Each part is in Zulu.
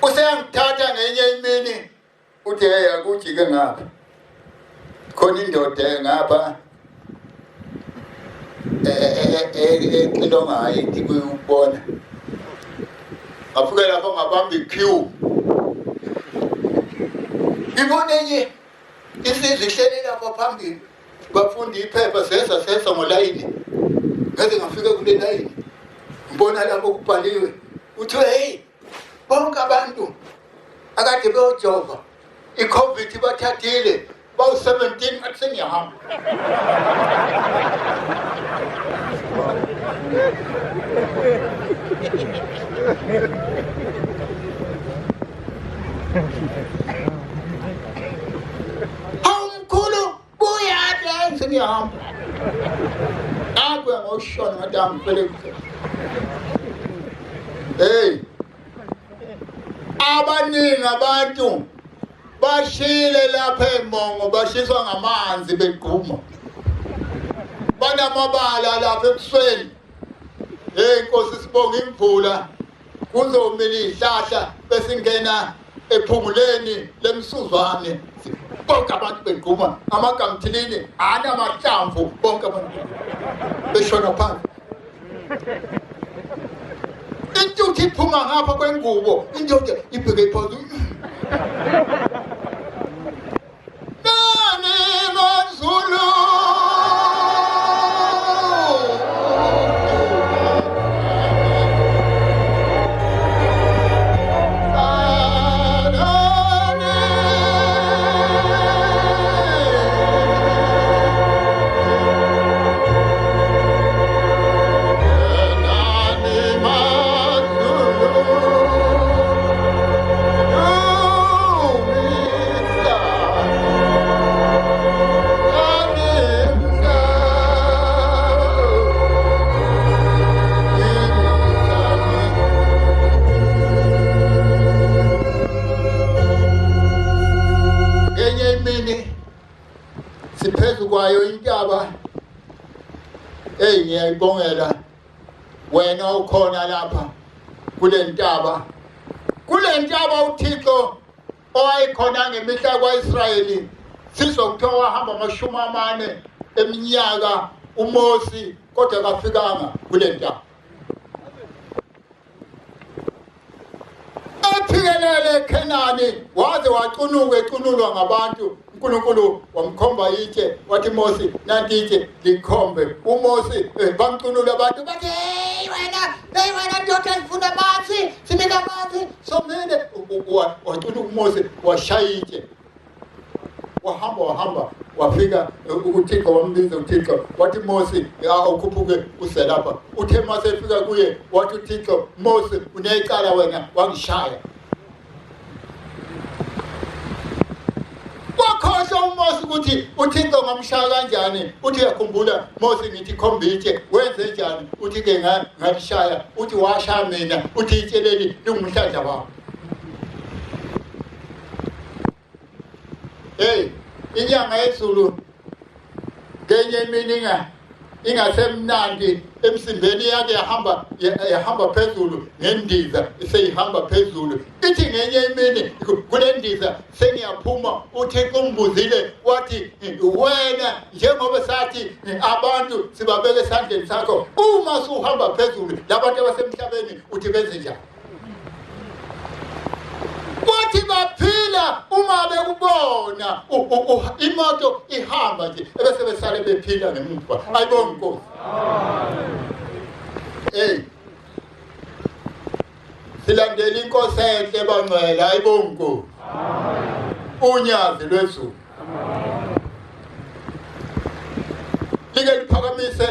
Useyangithatha ngenye imini uthi hey akujike ngapha. Khona indoda ngapha exilongayo ithi kuyubona. Ngafika lapho ngabamba i-queue. Ngibona enye insizwa ihleli lapho phambili. Bafunda iphepha sesa sesa ngolayini. Ngaze ngafika kule layini. Ngibona lapho kubhaliwe. Kuthiwe hey bonke abantu akade beyojova i-covid bathathile bawu-17 ngathi sengiyahamba. Hawu mkhulu buya athi sengiyahamba. Nakho ngoshona ngathi angifele. Hey abaningi abantu bashile lapha eMongo bashiswa ngamanzi begquma. Banamabala lapha ebusweni. Hey Nkosi sibonga imvula kuzomila izihlahla besingena ephunguleni lemsuzwane bonke abantu begquma amagamthilini anamahlamvu bonke abantu beshona phansi intuthu iphuma ngapha kwengubo indoda ibheke phansi. Nani maZulu. Ngenye imini siphezu kwayo intaba eyi ngiyayibongela wena ukhona lapha kule ntaba kule ntaba uThixo owayekhona ngemihla kwaIsrayeli sizwa kuthiwa wahamba 40 eminyaka uMosi kodwa kafikanga kule ntaba ephikelele eKhenani waze wacunuka ecunulwa ngabantu uNkulunkulu wamkhomba itshe wathi Mosi nanti itshe likhombe uMosi bamcunula abantu bathi hey wena hey wena ndoda ngifuna amanzi sinika amanzi somile wacunuka uMosi washaya itshe wahamba wahamba wafika uThixo wambiza uThixo wathi Mosi awukhuphuke use lapha uthe mase efika kuye wathi uThixo Mosi unecala wena wangishaya wakhohlwa uMosi ukuthi uThixo ngamshaya kanjani uthi uyakhumbula Mosi ngithi khomba itshe wenze njani uthi ke ngalishaya uthi washaya mina uthi itshe leli lingumhlandla wami. Hey, inyanga yezulu ngenye imini ingasemnandi emsimbeni yake yahamba yahamba phezulu ngendiza seyihamba phezulu ithi ngenye imini kule ndiza sengiyaphuma uThixo ungibuzile wathi wena njengoba sathi abantu sibabeke esandleni sakho uma suhamba phezulu labantu abasemhlabeni uthi benze njani Kwathi baphila uma bekubona imoto ihamba nje ebese besale bephila ngemuva. Ayibonge Nkosi. Hey. Silandela inkosi enhle bangcwele ayibonge Nkosi. Unyazi lwezulu. Like liphakamise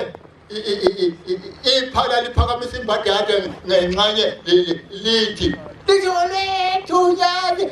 iphala liphakamisa imbadada ngenxanye lithi lithi olethu nyazi.